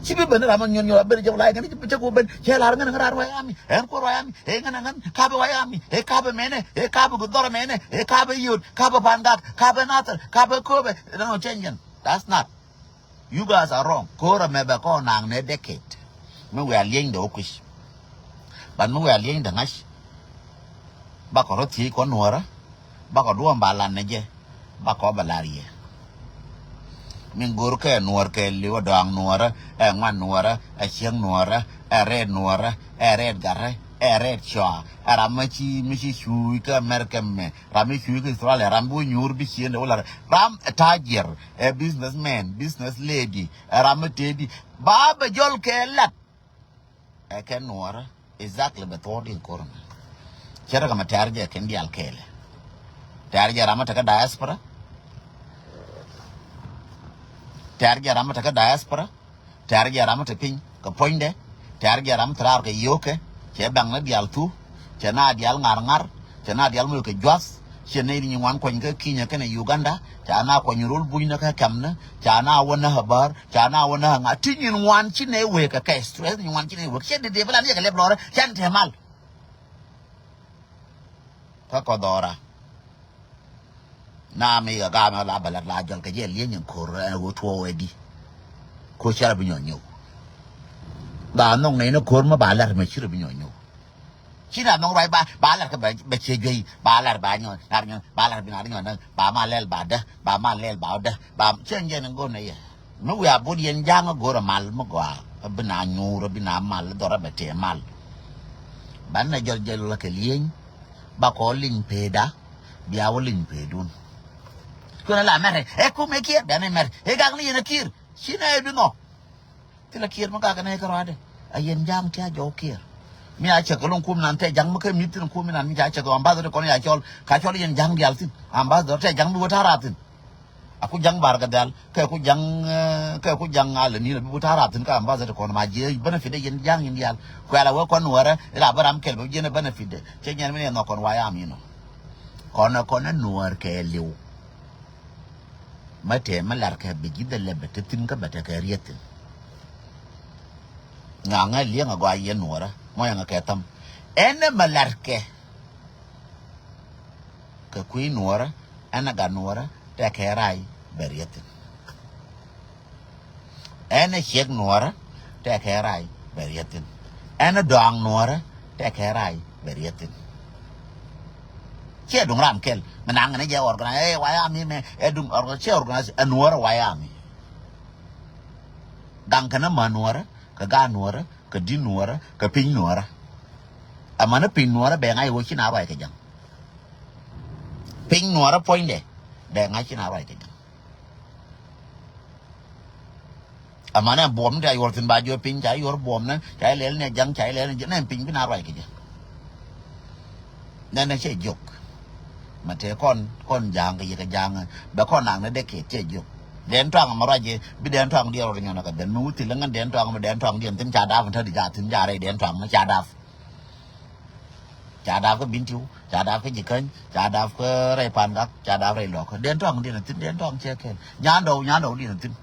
Ci bi ben ram nyɔn nyɔn a ben jɛ wala ngani ci bi cɛ ko ben cɛ lar ngani ngara ruai ami en ko ruai ami e ngani ngani kabe wai ami e kabe mene e kabe gudor mene e kabe yod kabe pangak kabe nathar kabe kobe no change. That's not. You guys are wrong. Kora me be ko nang ne decade. Me we alieng de okush. But mi wiaa lieny däŋa̱c. Bakɔ rɔ thiec kɔ nuɔ̱ɔ̱rä. Bakɔ duɔ̱ɔ̱m ba lat ni jɛ. Bakɔ bɛ lar yɛ. Min go̱o̱r kɛ nuɔ̱ɔ̱r kɛ li̱w ɛ dɔaŋ nuɔ̱ɔ̱rä ɛ ŋuan nuɔ̱ɔ̱rä ɛ cieŋ nuɔ̱ɔ̱rä ɛ rɛɛt nuɔ̱ɔ̱rä ɛ rɛɛt gatdä ɛ rɛɛt cɔa ɛ ram mi ci mi ci cuuc kä America mɛ ram mi cuuc kä Australia ram bi wä nyuur bi cieen dee wä lar ram ɛ tajiɛr ɛ business man business lady ɛ ram mi tëëdi ba bɛ jɔl kɛ lat. Ɛ kɛn nuɔɔrä exactly bɛ thuɔɔk din ko̱r mɛ. Cɛ rɛ kɛ mɛ tɛ̈r jɛ kɛn diaal kɛɛlɛ. Tɛ̈r jɛ ram mɛ tekä diaspora. Tɛ̈r jɛ ram mɛ tekä diaspora. Tɛ̈r jɛ ram mɛ te piny kɛ puɔ̱nydɛ. Tɛ̈r jɛ ram mɛ te raar kɛ yio̱o̱kɛ. Cɛ baŋ ni diaal thu. Cɛ na diaal ŋa̱r ŋa̱r. Cɛ na diaal mɛ kɛ juath. Cɛ nɛy ni nyin ŋuan kuany kä Kenya kɛnɛ Uganda. Ca na kuany rol bunyni kä kɛmni. Ca na wä näk ɛ bäär. Ca na wä näk ɛ ŋa̱ ti nyin ŋuan ci nɛy wek kɛ kɛ stress nyin ŋuan ci nɛy wek cɛ dee dee bä la ni jɛ kɛ lɛp lɔrä cɛ ni te mal. Kä kɔ dhɔra. Na mi kɛ gaam ɛ la bɛ lɛt la jɔl kɛ jɛ lieny in ko̱r ɛ wä tuɔɔk ɛ di. Ko̱ cɛ rɔ bi nyɔ nyɔk. Ba nhɔk nɛy ni ko̱r mi ba lɛt mɛ ci rɔ bi nyɔ nyɔk. Ci na nhɔk ruac ba ba lar kä bɛ cie juey ba lar ba nyɔ nar nyɔ ba lar bi nar nyɔ na ba ma lɛl ba dä ba ma lɛl ba dä ba cɛ jɛ ni go̱n ni yɛ. Mi wiaa bot yɛn ja̱a̱ŋ a go̱r a mal mi gɔaa a bi na nyuur a bi na mal dhɔr a bɛ tëë mal. Ban na jɔl jɛl la kɛ lieny ba kɔ lieny peda bia wä lieny pedun. Kuɛn a la mɛrɛ ɛ kum ɛ kiɛr bɛn ɛ mɛrɛ ɛ gak ni yɛn a kiɛr ci na ɛ bi nhɔk. Thilɛ kiɛɛr mi gak kɛ nɛy kärɔadɛ. A yɛn ja̱a̱ŋ ti a jɔw kiɛɛr. Mi a cäk kɛ loŋ kum nan tɛ ja̱ŋ mi kä mi̱th thi̱n kum mi nan mi ca cäk kɛ ambassador kɔn ya cɔl ka cɔl yɛn ja̱ŋ diaal thi̱n ambassador tɛ ja̱ŋ mi wä ta̱raar thi̱n. A ku ja̱ŋ bar kɛ dhɛl kɛ ku ja̱ŋ kɛ ku ja̱ŋ a lɛ ni̱n a bi wä ta̱raar thi̱n kä ambassador kɔn ma jiɛ benefit ɛ yɛn ja̱ŋ yɛn diaal. Kuɛl a wee kɔn nuɔrɛ ila bä ram kɛl bä jiɛn ɛ benefit dɛ cɛ nyɛn mi ni ɛ nhɔk kɔn wayam inɔ. Kɔn ɛ kɔn ɛ nuɔr kɛ liw. Mä tëë mä la̱rkɛ bi ji̱ dhɛ lɛ bɛ te thi̱n kä bɛ tekɛ riet thi̱n. Ŋa̱ŋä li̱eŋ a gɔaa yɛn nuɔrä mɔ yɛn a kɛ thäm. Ɛn ɛ mä la̱rkɛ kɛ kui̱ nuɔrä ɛn a gat nuɔrä tekɛ rac bɛ riet thi̱n. Ɛn ɛ ciek nuɔrä tekɛ rac bɛ riet thi̱n. Ɛn ɛ dɔaŋ nuɔrä tekɛ rac bɛ riet thi̱n. Ciɛ duŋ ram kɛl mi naŋ ni jɛ organize ɛ wayami mɛ ɛ duŋ organize ciɛ organize ɛ nuɔrä wayami. Gaŋ kɛ ni mä nuɔrä kɛ gaat nuɔrä kɛ di̱t nuɔrä kɛ piny nuɔrä. Ɛmɛ ni piny nuɔrä bɛ ŋa̱c ɣöö ci na ruac kɛ ja̱ŋ. Piny nuɔrä puɔ̱nydɛ bɛ ŋa̱c ci na ruac kɛ ja̱ŋ. Amanɛ buɔmni ti a yuɔr thi̱n ba jiɔ piny ca yuɔr buɔmni ca ilɛl ni a ja̱ŋ ca ilɛl ni nɛ piny bi na ruac kɛ jɛ. Nɛnɛ cɛ jiök. Mɛ tëë kɔn kɔn ja̱a̱ŋ kɛ yikɛ ja̱a̱ŋ bɛ kɔn naŋ ni dee kiɛ cɛ jiök. Dɛn tɔaŋ mɛ ruac jɛ bi dɛn tɔaŋ diɛn rɔ nyɔn kɛ ben mi wut thil ŋän dɛn tɔaŋ mɛ dɛn tɔaŋ diɛn thi̱n ca dap in tädi ca thi̱n ca rɛy dɛn tɔaŋ mɛ ca dap. Ca dap kä Bintiu, ca dap kä Jikäny, ca dap kä rɛy Pangak, ca dap rɛy Lɔkä. Den tɔŋ diɛn a thi̱n, den tɔŋ cɛ kɛl. Nyandɔw, nyandɔw diɛn a thi̱n.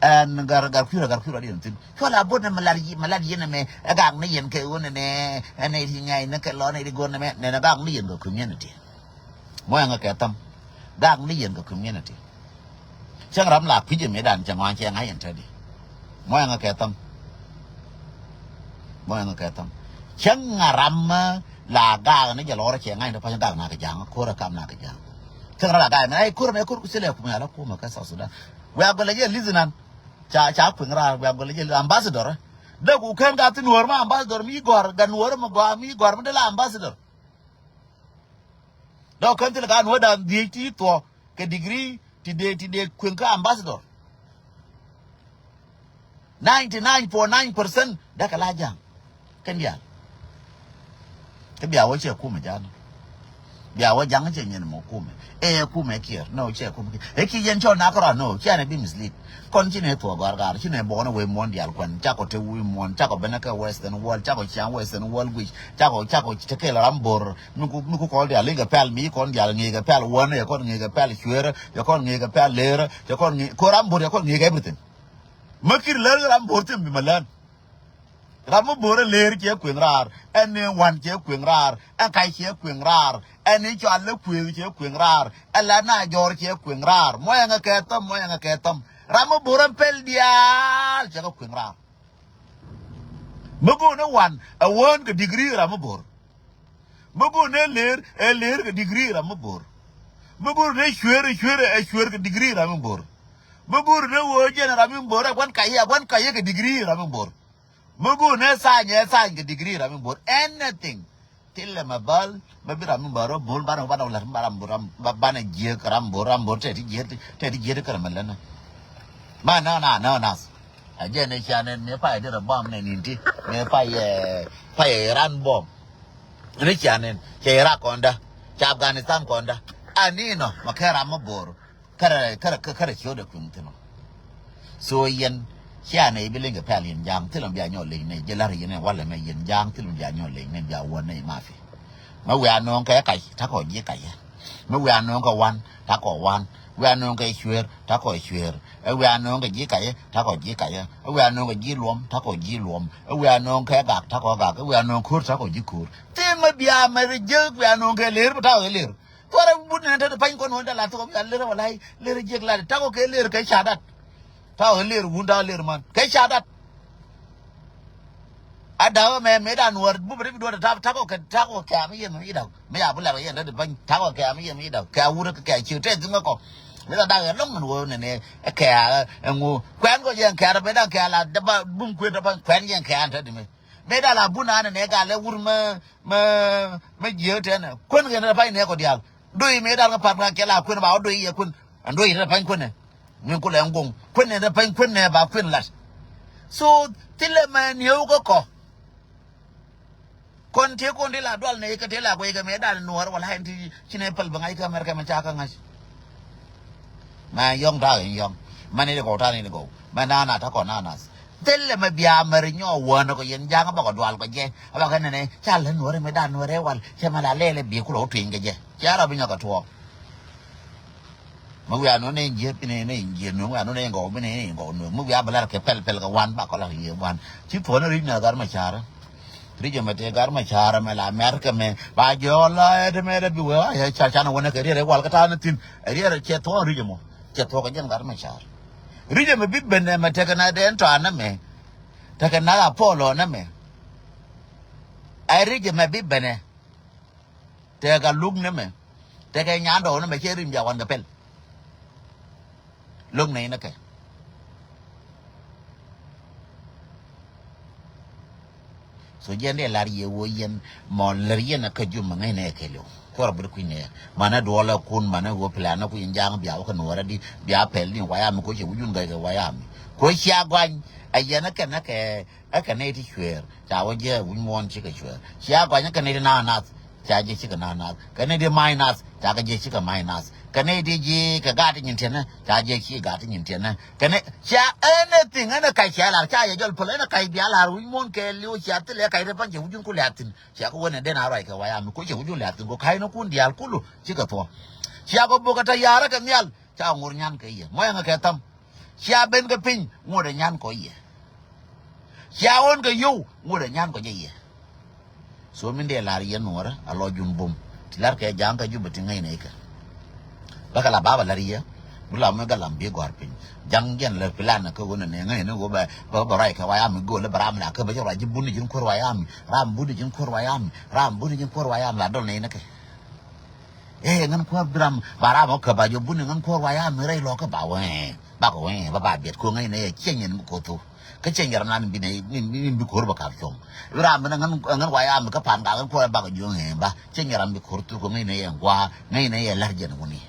Ɛn gar, gar kui̱rä, gar kui̱rä diɛn a thi̱n. Cuɔl a bot ni mi lat yi, mi lat yɛn ɛmɛ, ɛ gak ni yɛn kɛ ɣöö nɛnɛ, ɛn nɛy ti ŋɛc ni kɛ lɔ nɛy ti go̱r nɛmɛ, nɛnɛ gak ni yɛn kɛ community. Mɔ ɛŋɛ kɛ thäm. Gak ni yɛn kɛ community. Cäŋ ram la kui̱c ɛ mëëdan cɛ ŋɔa̱a̱n cɛ ŋa̱c ɛn tädi. Mɔ ɛŋɛ kɛ thäm. Mɔ ɛŋɛ kɛ thäm. Cäŋ ram la gak ni jɛ lɔrä cɛ ŋa̱c ni pa̱ny gak na kɛ ja̱a̱ŋ, ko̱rɛ kam na kɛ ja̱a̱ŋ. Cäŋ ram la gak mɛ, ay, ko̱rɛ mɛ ko̱r ku thilɛ kumɛ ala kumɛ kɛ South Sudan. Wiaa gɔlɛ jɛ listenan. Ca, ca kueŋ raar, wiaa gɔlɛ jɛ ambassador. Dee ku kɛn ka thi Nuɔr ma ambassador mi gɔ̱a̱r, ga Nuɔr ma gɔ̱a̱r mi gɔ̱a̱r mi dee la ambassador. Dɔk kän thilɛ ka nuɔ̱ɔ̱dan dhiec ti thuɔ̱k kɛ degree ti dee, ti dee kueŋ kä ambassador. Ninety nine point nine percent dee kɛ la ja̱a̱ŋ. Kɛn diaal. Kä bia wä cɛ kumɛ ja̱a̱n. Bia wä ja̱a̱ŋ cɛ nyin mɔ kumɛ. Ɛ kumɛ Kiir. No, cɛ kumɛ Kiir. Ɛ ki yɛn cɔl na kärɔa, no, cɛ ni bi mislead. Kɔn ci ni thuɔ̱k gɔ̱a̱r gɔ̱a̱r, ci ni bɔkɔn wee muɔ̱ɔ̱n diaal kuɛn, cakɔ te wi̱i̱ muɔ̱ɔ̱n, cakɔ ben kä Western world, cakɔ ciaŋ Western world guic, cakɔ, cakɔ te kɛl ram bo̱r, mi ku, mi ku kɔn diaal i̱ kɛ pɛl, mi kɔn diaal ŋi̱i̱ kɛ pɛl wän, yɛ kɔn ŋi̱i̱ kɛ pɛl cueer, yɛ kɔn ŋi̱i̱ kɛ pɛl leer, yɛ kɔn ŋi̱i̱, ko ram bo̱r yɛ kɔn ŋi̱i̱ kɛ everything. Mi Kiir lär ram bo̱r thim bi mɛ län. Ram mi bo̱r ɛ leer cɛ kueŋ raar, ɛn ni wan cɛ kueŋ raar, ɛn kac cɛ kueŋ raar, ɛn ni cɔal lɛ kueŋ cɛ kueŋ raar, ɛn la na jɔɔr cɛ kueŋ raar. Mɔ ɛŋɛ kɛ thäm, mɔ ɛŋɛ kɛ thäm. Ram mi bo̱r ɛn pɛl diaal cɛ kɛ kueŋ raar. Mi go̱o̱n ɛ wan ɛ wäön kɛ degree ram mi bo̱r. Mi go̱o̱n ɛ leer ɛ leer kɛ degree ram mi bo̱r. Mi go̱o̱n ɛ cueer ɛ cueer ɛ cueer kɛ degree ram mi bo̱r. Mi go̱o̱n ɛ ɣöö jɛn ram mi bo̱r ɛ gua̱n kayɛ ɛ gua̱n kayɛ kɛ degree ram mi bo̱r. Mi go̱o̱n ɛ science ɛ science kɛ degree ram mi bo̱r. Anything. Thilɛ mɛ bäl mɛ bi ram mi bä rɔ bo̱l banɛ banɛ wä la̱t mi ba ram bo̱r ram ba banɛ jiek ram bo̱r ram bo̱r tɛ ti jiek tɛ ti jiek kɛ ram mɛ länä. Ma nä na nä nath. A jɛ ni cia nɛn mi pay di rɛ bom nɛn in ti mi pay ɛ pay ɛ Iran bom. Ni cia nɛn cɛ Iraq kɔn da cɛ Afghanistan kɔn da. Ani nɔ mɛ kɛ ram mɛ bo̱r. Kärɛ kärɛ kärɛ ciötdɛ kui̱ŋ thi̱n ɔ. So yɛn cia nɛy bi liŋ kɛ pɛl yɛn ja̱a̱ŋ thilɛ mi bia nyɔk leny nɛy jɛ la̱r yɛn ɛ walɛ mɛ yɛn ja̱a̱ŋ thilɛ mi bia nyɔk leny nɛy bia wä nɛy mafi. Mɛ wiaa nööŋ kɛ kac takɔ ji̱ kacä. Mɛ wiaa nööŋ kɛ wan takɔ wan. Wiaa nööŋ kɛ cueer takɔ cueer. Ɛ wiaa nööŋ kɛ ji̱ kacä takɔ ji̱ kacä. Ɛ wiaa nööŋ kɛ ji̱ luɔm takɔ ji̱ luɔm. Ɛ wiaa nööŋ kɛ gak takɔ gak. Ɛ wiaa nööŋ ko̱r takɔ ji̱ ko̱r. Thimɛ bia mɛ ri jek wiaa nööŋ kɛ ler bi takɔ kɛ ler. Thuɔrɛ wut nɛn te ti pa̱ny kɔn wä dala thok mi a ler wala ler jiɛk lat takɔ kɛ ler kɛ cadat. Takɔ kɛ ler wun takɔ ler man kɛ cadat. A da̱k mɛ mɛ dan wär bupɛ ri bi duɔt tap takɔ kɛ takɔ kɛ am yɛn mi da̱k. Mi a bi lar yɛn te ti pa̱ny takɔ kɛ am yɛn mi da̱k kɛ a wut kɛ kɛ ciw te thiŋ kɔ. Mi la dak yɛ lɔŋ mɛn wä nɛn ɛ kɛ a ŋu kuɛn kɔ yɛn kɛ a rɛ mɛ dan kɛ a la daba bum kuɛn te pa̱ny kuɛn yɛn kɛ a te di mi. Mëë dal a bun anɛ nɛ gal ɛ wur mä mä mä jiɛ tɛnɛ kuän kɛ nɛ pay nɛ kɔ dial. Doi mëë dal ŋa pat ŋa kɛ la kuän ba wä doi yɛ kuän. An doi nɛ pay kuän nɛ min kulɛ ŋ goŋ kuän nɛ pay kuän nɛ ba kuän lat. So thilɛ mɛ nieu kä kɔ. Kɔn tiɛ kɔn di la dual nɛ kɛ tiɛ la guɛy kɛ mëë dal nuɔr wala ɛn ti ci nɛ päl bä ŋa̱c kä America mɛ ca kä ŋa̱c. Mɛ yɔŋ ta̱a̱ in yɔŋ mɛ ni di gɔw ta̱a̱ ni di gɔw mɛ nana ta̱a̱ kɔ nana. Thilɛ mɛ bia mɛ ri nyɔɔ wään kɔ yɛn ja̱a̱ŋ bä kɔ dual kɔ jɛ a bä kɛ nɛnɛ ca lä nuɔri mɛ da̱a̱n nuɔri wal cɛ mɛ la lɛɛlɛ bi kulɛ wä tuiny kɛ jɛ. Cɛ rɔ bi nyɔk kɛ tuɔɔk. Mi wiaa nɔ nɛ in jieth bi nɛ in jieth nuɔ̱ŋ, wiaa nɔ nɛ in gɔw bi nɛ in gɔw nuɔ̱ŋ. Mi wiaa bi lar kɛ pɛl pɛl kɛ wan ba kɔ lar yie wan. Ci thuɔ̱n ric nɛ gar mɛ ca̱rä. Ric ɛmɛ tëë gar mɛ ca̱rä mɛ la America mɛ ba jiɔl la ɛ te mɛ rɛ bi wee a yɛ ca canɛ wänɛ kɛ riɛr ɛ wal kä ta̱a̱ ni thi̱n. Ɛ riɛr cɛ thuɔ̱n ric ɛmɔ cɛ thuɔ̱k ɛ jɛn gar mɛ ca̱rä. Ric ɛmɛ bi ben ɛmɛ tekɛ na dee in tɔ̱a̱n ɛmɛ. Tekɛ na la Apollo ɛmɛ. Ɛ ric ɛmɛ bi ben ɛ. Tɛk a luk ni mɛ. Tɛk ɛ nyandɔɔk ni mɛ cɛ rim jawan kɛ pɛl. Luk ni ni kɛ. So jiɛn dee lar yɛ woo yɛn mɔ lär yɛn a kä jum mɛ ŋäcnɛ ɛ kɛl yɔw. Kuɔr a bit kui̱nɛ manɛ duɔlɛ kun manɛ woo plan ni kui̱n ja̱a̱ŋ bia wä kä nuɔrɛ di bia pɛl ni wayami ko cɛ wujun gɛy kɛ wayami ko cia gɔany. A yɛn a kɛn a kɛ Ɛ kɛ nɛy ti cueer ca wä jiɛ wi̱c muɔ̱ɔ̱n cikɛ cueer. Cia gɔany kɛ nɛy ti na̱a̱ nath ca jiɛ cikɛ na̱a̱ nath. Kɛ nɛy ti ma̱a̱c nath ca kɛ jiɛ cikɛ ma̱a̱c nath. Kɛ nɛy ti ji̱ kɛ gaat ti nyin tiɛnɛ, ca jiɛ ci gaat ti nyin tiɛnɛ. Kɛ nɛy cia anything, ɛn ɛ kac cia lar, ca yɛ jɔl päl, ɛn ɛ kac bia lar wi̱c muɔ̱ɔ̱n kɛɛliw, cia thilɛ kac rɛ pan cɛ wi̱c jun ku lɛ̈k thi̱n. Cia kɛ wen ɛ den a ruac kɛ White Army, ku cɛ wi̱c jun lɛ̈k thi̱n, ku ka̱cnɛ kun diaal kulu cikɛ thuɔ̱k. Cia kɛ bok ɛ tɔ ya̱rä kɛ nhial, ca ŋur nyan kɛ yɛ. Mɔyɛ ŋɛ kɛ tham. Cia ben kɛ piny, ŋuɔ̱t ɛ nyan kɔ yɛ. Cia ɣɔn kɛ yio̱w, ŋuɔ̱t ɛ nyan kɔ jɛ yɛ. So min dee lar yɛn nuɔrä a lɔ jun bum. Ti lar kɛ ja̱a̱ŋ kä Jubɛ ti ŋäcnɛ ikɛ. Bä kɛ la baba lar yɛ. Bi la mi galam bi gɔ̱a̱r piny. Ja̱ŋ jɛn lɛ plan kä ɣöö nɛ ŋäcnɛ ɣöö bɛ, bɛ, bɛ ruac kɛ White Army gööl bɛ ram la kä bɛ jɛ ruac ji̱ buni ji̱n kuäär White Army. Ram buni ji̱n kuäär White Army. Ram buni ji̱n kuäär White Army la dɔl nɛy ni kɛ. Ee, ŋän kuäär bi ram, ba ram ɔ käp a jɔ buni ŋän kuäär White Army rɛy lɔkä ba wee. Bakɔ wee, ba ba biɛt ko̱ ŋäcnɛ yɛ ciɛ nyɛn bi ko̱r thok. Kä ciɛ nyɛn ram nan bi nɛ, min, min, min bi ko̱r ba kap cuɔ̱ŋ. Bi ram bi nɛ ŋän, ŋän White Army kä pan ka ŋän kuäär bakɔ jiɔ ŋee ba. Ciɛ nyɛn ram bi ko̱r thok ko̱ ŋäcnɛ yɛ ŋua̱a̱, ŋäcnɛ yɛ la̱r jɛn wuni.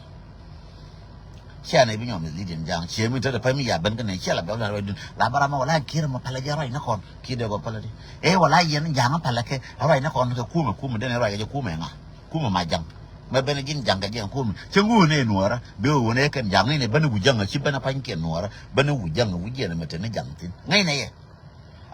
Ciɛ nɛ bi nyɔm is leading ja̱a̱ŋ. Ciɛ mi te de pay mi ya ben kä nɛ ciɛ la bɛ wala ruac dun. La ba ram ɔ wala kier ma palä jɛ ruac ni kɔn. Kier de gɔ palä di. Ee wala yɛn ja̱a̱ŋ palä kɛ ruac ni kɔn kɛ kumɛ, kumɛ den ruac kɛ jɛ kumɛ ŋa. Kumɛ ma ja̱ŋ. Mɛ ben ji̱n ja̱ŋ kɛ jiɛn kumɛ. Cɛ ŋuun ɛ nuɔrä. Bɛ ɣöö nɛ kɛn ja̱ŋ ni nɛ ben wu ja̱ŋ ci ben a pa̱ny kiɛn nuɔrä. Ben wu ja̱ŋ wu jiɛn mɛ te ni ja̱ŋ thi̱n. Ŋäcnɛ yɛ.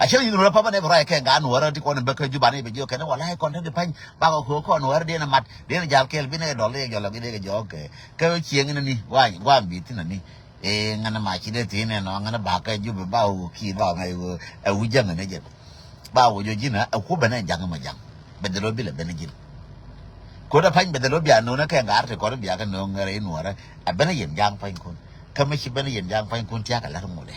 A cäŋ yïn nuɔrä papa nɛ bɛ ruac kɛ ŋa nuɔrä ti kɔn bɛ kä Jubɛ ni bɛ jiök kɛn wala kɔn te di pa̱ny. Bakɔ ko̱ kɔn nuɔrä dee ni mat. Dee ni jal kɛɛl bi nɛ dɔl dee jɔl dee jɔl kɛ. Kɛ cieŋ ni ni. Wa, wa bi thi̱n ni. Ee, ŋän ma ci dee thi̱n ɛnɔ, ŋän ba kä Jubɛ ba wu ki ba ŋa̱c wu, ɛ wu ja̱ŋ ni jɛ. Ba wu jɔ ji̱n ɛ ku ben ɛ ja̱ŋ mɔ ja̱ŋ. Bɛ dhɛ lo̱ bi lɛ ben ji̱n. Ko̱dɛ pa̱ny bɛ dhɛ lo̱ bia no̱o̱ŋ ɛ kɛ ŋa̱r ti kɔn bia kɛ no̱o̱ŋ ŋäri nuɔrä. Ɛ ben ɛ yɛn ja̱ŋ pa̱ny kun. Kä mi ci ben ɛ yɛn ja̱ŋ pa̱ny kun tia̱k ɛ la̱r ŋuɔ̱dɛ.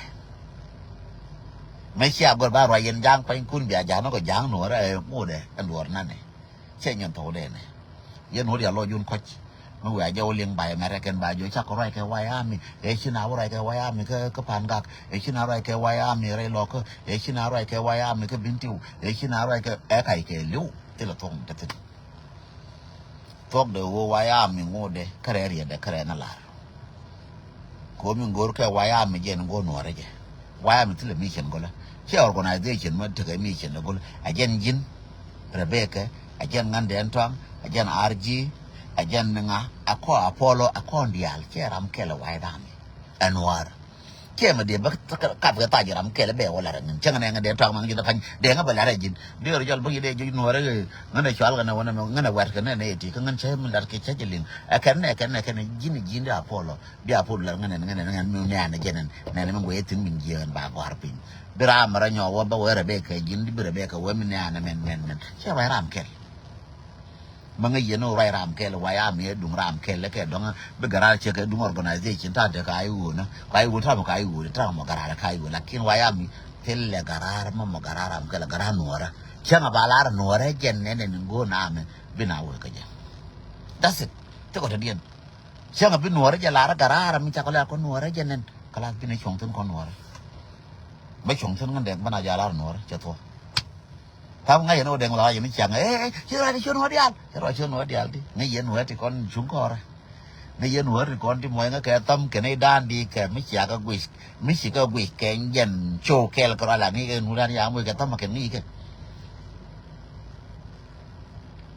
Mi ci a gɔr ba ruac yɛn ja̱ŋ pa̱ny kun bia ja̱ŋ ni kɔ ja̱ŋ nuɔrä ɛ ŋuɔ̱dɛ ɛ luɔr nanɛ. Cɛ nyɛn thɔw dee nɛ. Yɛn wä rial lɔ jun kɔc. Mi wiaa jɛ wä liŋ ba yɛ mɛrɛ kɛn ba jɔ cak kɛ ruac kɛ White Army. Ɛ ci na wä ruac kɛ White Army kä, kä Pangak. Ɛ ci na ruac kɛ White Army rɛy lɔkä. Ɛ ci na ruac kɛ White Army kä Bentiu. Ɛ ci na ruac kɛ ɛ kac kɛ li̱w. Thilɛ thuɔ̱k mi te thi̱n. Thuɔ̱k de ɣöö White Army ŋotdɛ kärɛ riɛtdɛ kärɛ na lar. Ko̱ mi go̱o̱r kɛ White Army jɛn go̱o̱r nuɔ̱ɔ̱rä jɛ. White Army thilɛ mission go̱lä. Ciɛ organization mi tekɛ mission de go̱lä. A jɛn ji̱n Rebecca, a jɛn Ŋändɛn Tɔaŋ, a jɛn R G, a jɛn ni ŋa, a kɔ Apollo, a kɔn diaal ciɛ ram kɛl White Army. Ɛ nuɔ̱ɔ̱rä. Ciɛ mɛ dee bä kap kɛ thac ram kɛl bɛ wä lar ɛ ŋin. Cäŋ nɛ ŋä dee tɔak maŋ ji̱ dee pa̱ny. Dee ŋä bä lar ɛ ji̱n. Dee rɔ jɔl bä ji̱ dee ji̱ nuɔ̱ɔ̱rä ŋä nɛ cual kɛ nɛ wä nɛ ŋä nɛ wɛt kɛ nɛ nɛ ti kä ŋä cä mi lar kɛ cä ji̱ liŋ. Ɛ kɛn nɛ kɛn nɛ kɛn ji̱n ji̱n dee Apollo. Bi Apollo lar ŋä nɛ ŋä nɛ ŋä mi nɛ nɛ jɛn nɛ nɛ mi guɛ thi̱n mi ji̱ ba gɔ̱a̱r piny. Bi ram rɔ nyɔ wä bä wä Rebecca ji̱n bi Rebecca wä mi nɛ nɛ mɛn mɛn mɛn. Ciɛ wä ram kɛl. Mä ŋäc yɛn ni wä ruac ram kɛl, White Army ɛ duŋ ram kɛl kɛ dɔ̱ŋ. Bi gɛ raar cɛ kɛ duŋ organization ta̱a̱ te ka i̱ ɣöö nä ka i̱ ɣöö ta̱a̱ mɔ ka i̱ ɣöö ta̱a̱ mɔ gɛ raar ka i̱ ɣöö, lakin White Army thilɛ gɛ raar, mä mɔ gɛ raar ram kɛl gɛ raar nuɔ̱ɔ̱rä. Cäŋ a ba lar nuɔ̱ɔ̱rä jɛn nɛn ɛn in go̱o̱r na mɛ bi na wee kä jɛ. That's it. Thikɔ te diɛn. Cäŋ a bi nuɔ̱ɔ̱rä jɛ lar gɛ raar mi cakɔ lɛ kɔ nuɔ̱ɔ̱rä jɛ nɛn. Kɛ lath bi ni cuɔ̱ŋ thi̱n kɔ nuɔ̱ɔ̱rä. Bä cuɔ̱ŋ thi̱n ŋän dɛŋ bä na jɛ lar nuɔ̱ɔ̱rä cɛ thuɔ̱k. Tha̱a̱ŋ ŋäc yɛn ɣöö dɛŋ la yɛn i̱ ciaŋ ɛ ɛ ci ruac ci nuɔ̱ɔ̱r diaal, ci ruac ci nuɔ̱ɔ̱r diaal di. Ŋäc yɛn nuɔ̱ɔ̱r ti kɔn cuŋ kɔɔrɛ. Ŋäc yɛn nuɔ̱ɔ̱r ti kɔn ti muɔ̱c ŋä kɛ thäm kɛn i̱ daan di kɛ mi cia kɛ guic, mi ci kɛ guic kɛ jɛn cow kɛɛl kɛ ruac la ŋi̱i̱c kɛ nuɔ̱ɔ̱r daan ya muɔ̱c kɛ thäm kɛ ŋi̱i̱c kɛ.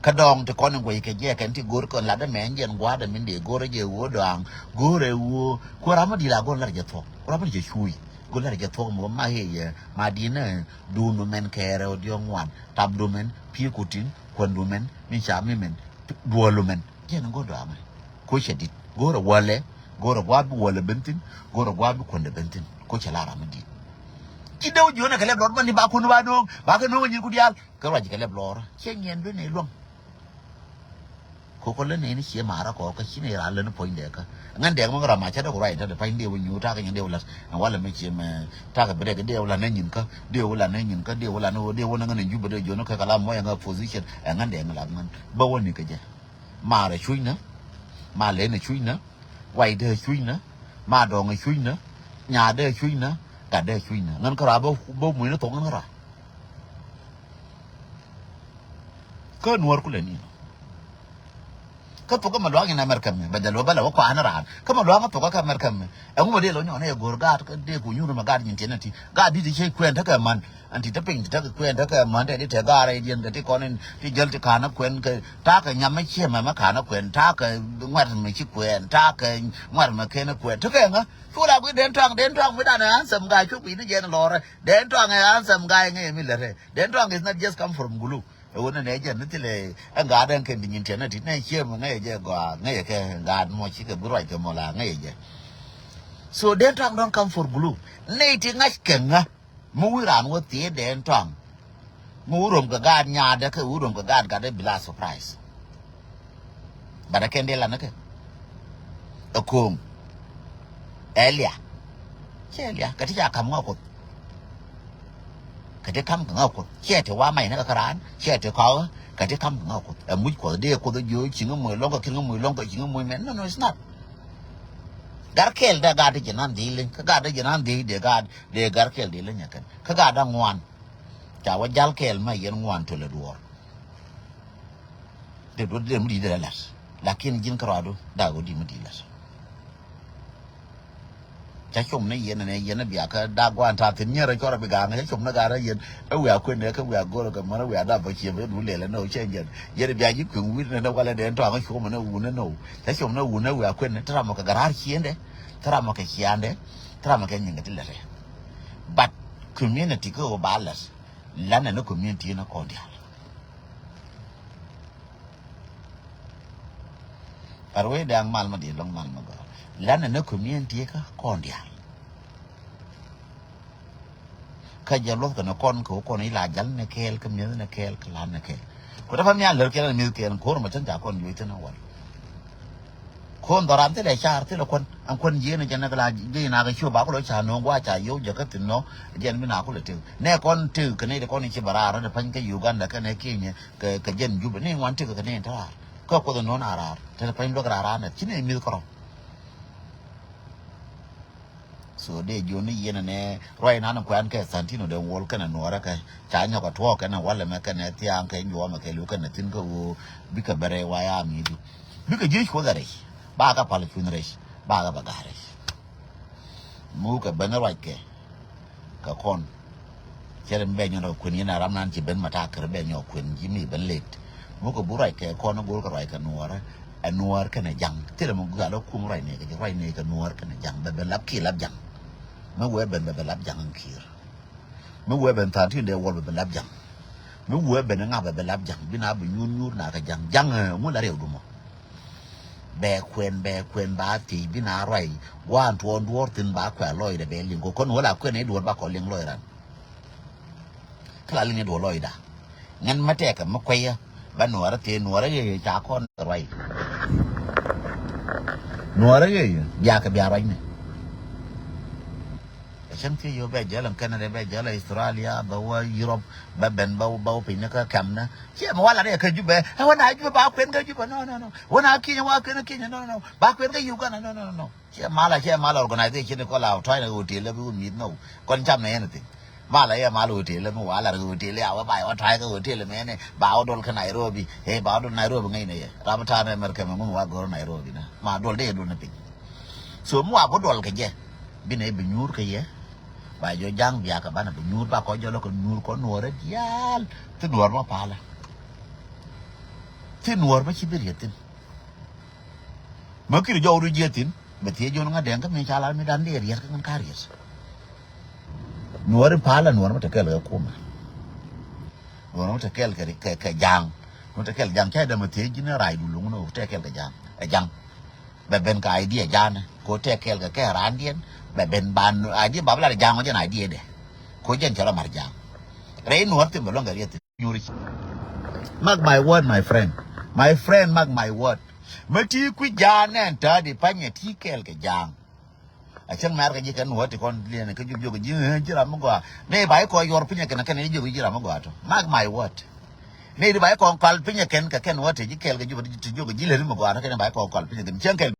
Kä dɔ̱ŋ ti kɔn in guɛc kɛ jɛ kɛn ti go̱r kɔn lat dämɛ ɛn jɛn gua̱a̱r dämin dee go̱r jɛ ɣöö dɔ̱a̱ŋ go̱r ɛ ɣöö kuäär ram mi di̱i̱l a go̱r lat jɛ thuɔ̱k, kuäär ram mi jɛ cuuc go̱r lat jɛ thuɔ̱k mɔ ma hee yɛ ma di̱i̱n ɛ duundu mɛn kɛɛrɛ ɔ diɔ̱k ŋuan tapdu mɛn pi̱i̱ kutin kuändu mɛn mi ca mi mɛn duɔlu mɛn. Jɛn in go̱r dɔ̱a̱ŋ ɛ ko̱ cɛ di̱t go̱r ɛ wäl ɛ go̱r ɛ gua̱a̱r bi wäl ɛ ben thi̱n go̱r ɛ gua̱a̱r bi kuändɛ ben thi̱n ko̱ cɛ la ram mi di̱i̱t. Ci dee wä jiɔ̱n ɛ kɛ lɛp lɔt mɛn ni ba kun ba no̱o̱ŋ ba kɛ no̱o̱ŋ ɛ nyin ku diaal. Kä ruac kɛ lɛp lɔɔrä ciɛ nyiɛn duec nɛ luäŋ. Kokɔ lä nɛni ciɛ ma̱a̱rä kɔ kä ci nɛ ran lä ni puɔ̱nydɛ kä ŋän dɛɛk mi ram a cä dɔk ruac in ta̱dɛ pa̱ny dee wä nyuur ta̱kä nyin dee wä la̱t. Ɛn walɛ mi ciɛ mɛ ta̱kä bi rɛk dee wä la̱t ni nyin kä dee wä la̱t ni nyin kä dee wä la̱t ni wä dee wä ni ŋän in jupä dee jiɔn ni kä kɛ la muɔc ɛn kä position. Ɛ ŋän dɛɛk mi la̱t ŋän bä wä ni kä jɛ. Ma̱a̱rä cuc nä. Ma̱a̱ lɛn ɛ cuc nä. Wac dee cuc nä. Ma̱a̱ dɔ̱ŋ ɛ cuc nä. Nyaa dee cuc nä. Gat dee cuc nä ŋän kä raa bä muc ni thok ŋän kä raa. Kä nuɔ̱ɔ̱r kulɛ ni nɔ. Kä thok kä Maluaŋ in America mi bɛ jɛ lo bä lɛ wä kuan raan kä Maluaŋ kä thok kä America mi. Ɛŋu ma dee lo nyɔn ɛ go̱r gaat kä dee ku nyuur ma gaat nyin tiɛn ti gaat dit ti cɛ kuɛn tekɛ man. Ɛn ti te piny ti tekɛ kuɛn tekɛ man te di te gaat rɛy diɛn kɛ ti kɔn in ti jäl ti ka̱n ɛ kuɛn kɛ ta̱a̱ kɛ nyam mɛ ciɛ mɛ mɛ ka̱n ɛ kuɛn ta̱a̱ kɛ ŋuɛt mɛ ci kuɛn ta̱a̱ kɛ ŋuɛt mɛ ken ɛ kuɛn tekɛ ŋä. Cu la gui den tɔaŋ den tɔaŋ mi dan ɛ ansɛm ga̱a̱ cu gui ni jɛn lɔrɛ den tɔaŋ ɛ ansɛm ga̱a̱ ɛ ŋä yɛ mi lɛrɛ den tɔaŋ is not just come from gulu. Ɛ wun nɛ jɛn ni thilɛ ɛ ŋa̱a̱t ɛn kɛn di nyin tiɛn ni ti nɛ ciɛ mi ŋäcɛ jɛ gɔaa ŋäcɛ kɛ ŋa̱a̱t mɔ cikɛ bi ruac kɛ mɔ la ŋäcɛ jɛ. So den tɔaŋ don't come for glue. Nɛy ti ŋa̱c kɛ ŋä mi wi̱i̱ raan wä thiee den tɔaŋ. Mi wi̱i̱ rom kɛ gaat nyaatdɛ kɛ wi̱i̱ rom kɛ gaat gatdɛ bi la surprise. But ɛ kɛn dee lan ni kɛ ɛ ko̱o̱ŋ. Ɛ lia cɛ lia kɛ ti ca ka̱m ŋä Kuoth. Kɛ ti ka̱m kɛ ŋä Kuoth ciɛ ti wa mac ni kɛ käraan ciɛ ti kɔk kɛ ti ka̱m kɛ ŋä Kuoth ɛ muc Kuɔth dee Kuoth jiö ciŋ moc lɔ̱ŋ kɛ ki̱n moc lɔ̱ŋ kɛ ciŋ moc mɛn. No, no, it's not. Gar kɛɛl dee gaat dee ji̱ nan dhil li̱ny kä gaat dee ji̱ nan dhil dee gaat dee gar kɛɛl dhil li̱ny ɛ kɛn kä gaat dee ŋuan. Ca wä jal kɛɛl mɛ yɛn ŋuan tölɛ duɔ̱ɔ̱r. Dee duɔ̱t dee mi di̱i̱t dee lɛ la̱t. Lakin ji̱n kärɔadu dak ɣöö di̱i̱t mi di̱i̱t la̱t. Ca com ni yɛn ni yɛn ni bia kä dak guan ta̱a̱ thi̱n nyɛrɛ cɔrɛ bi ga̱a̱ŋ ca com ni ga̱a̱n rɛ yɛn. Ɛ wiaa kuën ni kä wiaa go̱r kɛ män ɛ wiaa dap bä ciɛ bä du lɛl ɛn ɛ wä cɛ jɛn. Yɛn bia ji̱ kui̱ŋ wi̱r ni ni walɛ dee tɔaŋ com ni wun ni ni wä. Ca com ni wun ni wiaa kuën ni te ram mɔ kɛ garaar ciendɛ. Te ram mɔ kɛ ciandɛ. Te ram mɔ kɛ nyiŋ kɛ ti lɛtɛ. But community kä ɣöö ba lɛt. Lanɛ ni community ni kɔn diaal. Ar wee da̱a̱ŋ mal ma di̱i̱t lɔ̱ŋ mal ma gɔaa. Lanɛ ni community kä kɔn diaal. Kä jɛ luɔth kɛ ni kɔn kɛ wä kɔn ila jal ni kɛɛl kä mi̱eth ni kɛɛl kä lan ni kɛɛl. Ku dee pa miaal lär kɛɛl ni mi̱eth kɛɛl ko̱r ma cäŋ ca kɔn juɔc thin a wal. Kon dhɔran thilɛ car thilɛ kuän ɛn kuän jiɛn jɛ nɛ kɛ la jiɛn na kɛ ciö ba kulɛ ca no̱o̱ŋ gua ca yio̱w jɛ kä thin nɔ. Jɛn mi na kulɛ tëk nɛ kɔn tëk kɛ nɛ de kɔn ci bɛ raar rɛ de pany kä Uganda kɛ nɛ Kenya kɛ kɛ jɛn Juba ni ŋuan tëk kɛ nɛ tɛ raar kä kuoth nɔ na raar tɛ pany luäk raar raar nɛ ci nɛ mi̱th kɔrɔ. So dee jiɔni yɛn ɛnɛ ruac nan kuɛn kɛ Santino dee wol kɛnɛ nuɔrɛ kɛ ca nyɔk a tuɔɔk kɛnɛ walɛ mɛ kɛnɛ thiaŋ kɛ juɔmɛ kɛ liw kɛnɛ thin kä ɣöö bikɛ bɛ rɛy wa ya mi̱i̱du. Bikɛ jiec kuoth a rɛc ba kɛ pal cuny rɛc ba kɛ bɛ ga̱a̱ rɛc. Mukɛ ben ruac kɛ kɛ kɔn. Cɛ ri mi bɛ nyɔn rɔ kuën yɛn a ram nan ci ben ma takir bɛ nyɔ kuën ji̱ mi ben let. Mukɛ bu ruac kɛ kɔn go̱o̱r kɛ ruac kɛ nuɔɔrä. Ɛ nuɔɔr kɛnɛ ja̱ŋ thilɛ mi guial ɔ kum ruac nɛy kɛ ji̱ ruac nɛy kɛ nuɔɔr kɛnɛ ja̱ŋ bɛ ben lap ki lap ja̱ŋ. Mi wee ben bɛ ben lap ja̱ŋ in ki̱i̱r. Mi wee ben tha̱a̱n tin dee wɔl bɛ ben lap ja̱ŋ. Mi wee ben ŋa̱p bɛ ben lap ja̱ŋ bi na bi nyuur nyuur na kɛ ja̱ŋ ja̱ŋ ɛ ŋu la riɛw dumɔ. Bɛ kuɛn bɛ kuɛn ba thiec bi na ruac gua̱a̱n tuɔɔn duɔɔr thin ba kuɛ lɔcdɛ bɛ liŋ kɔ kɔn wä la kuɛn i̱ duɔɔr ba kɔ liŋ lɔc ran. Kä la liŋ i̱ duɔɔr lɔcda ŋän mä tɛkɛ mä kuɛyä. Bä nuɔɔrä thiec nuɔɔrä yeye ca kɔn ruac. Nuɔɔrä yeye biakɛ bia ruacni. Cäŋ thiec yio̱w bɛ jäl ɛn Canada bɛ jäl Australia bɛ wä Europe bɛ ben bɛ wä bɛ wä piny ni kä kɛmnä. Ciɛ mi wala ni ɛ kä Jubɛ ɛ wä na Jubɛ ba kuɛn kä Jubɛ no no no. Wä na Kenya wa kuɛn kä Kenya no no no ba kuɛn kä Uganda no no no. Ciɛ mal a ciɛ mal organization kɔ la tɔ̱a̱c ni hotel bi wä mi̱th no kɔn cam ni anything. Mal a yɛ mal hotel mi wa lar hotel ya wä ba yɛ wä tɔ̱a̱c kä hotel mɛni ba wä dol kä Nairobi. Ɛ ba wä dol Nairobi ŋäcnɛ yɛ ram ta̱a̱ ni America mɛ ŋun wa go̱r Nairobi na ma dol dee dol ni piny. So mi wa bi duɔl kɛ jɛ bi nɛ bi nyuur kɛ yɛ. Ba jɔ ja̱ŋ biakɛ banɛ bi nyuur ba kɔ jɔlɔ kɛ nyuur kɔ nuɔrɛ diaal. Thi nuɔr ma palä. Thi nuɔr ma ci bi riet thin. Ma kiri jɔw ru jiɛ thin bɛ thiee jon ŋa dɛŋ kä mi ca lar mi dan dee riet kä ŋan ka riet. Nuɔr in palä nuɔr ma te kɛl kɛ kumɛ. Nuɔr ma te kɛl kɛ kɛ ja̱ŋ. Ma te kɛl ja̱ŋ ca dɛm a thiee ji̱n ɛ rac du luŋ ni wä te kɛl kɛ ja̱ŋ ɛ ja̱ŋ. Bɛ ben kɛ idea janɛ ko tɛk kɛɛl kɛ kɛ randiɛn. Bɛ ben ban idea bap lat jaŋ ɔ jɛn idea dɛ. Ko jɛn cɛ rɔ mar jaŋ rɛy nuɔr thim bɛ luɔŋ kɛ riɛth nyuri. Mark my word my friend. My friend mark my word. Mɛ ti kui̱ ja̱a̱n nɛn ta̱a̱ di panyɛ ti kɛɛl kɛ ja̱a̱ŋ. A cäŋ mɛr kɛ ji̱ kɛn wä ti kɔn liɛn kä jiök jiök ji̱ ji̱ ram mi gɔaa. Nɛ ba i̱ kɔ yuɔr pinyɛ kɛn kɛn jiök ji̱ ram mi gɔaa tɔ. Mark my word. Nɛ di ba i̱ kɔ kɔl pinyɛ kɛn kɛ kɛn wä ti ji̱ kɛl kɛ ji̱ jiök ji̱ lɛri mi gɔaa tɔ kɛn ba i̱ kɔ kɔl pinyɛ kɛn cäŋ kɛl.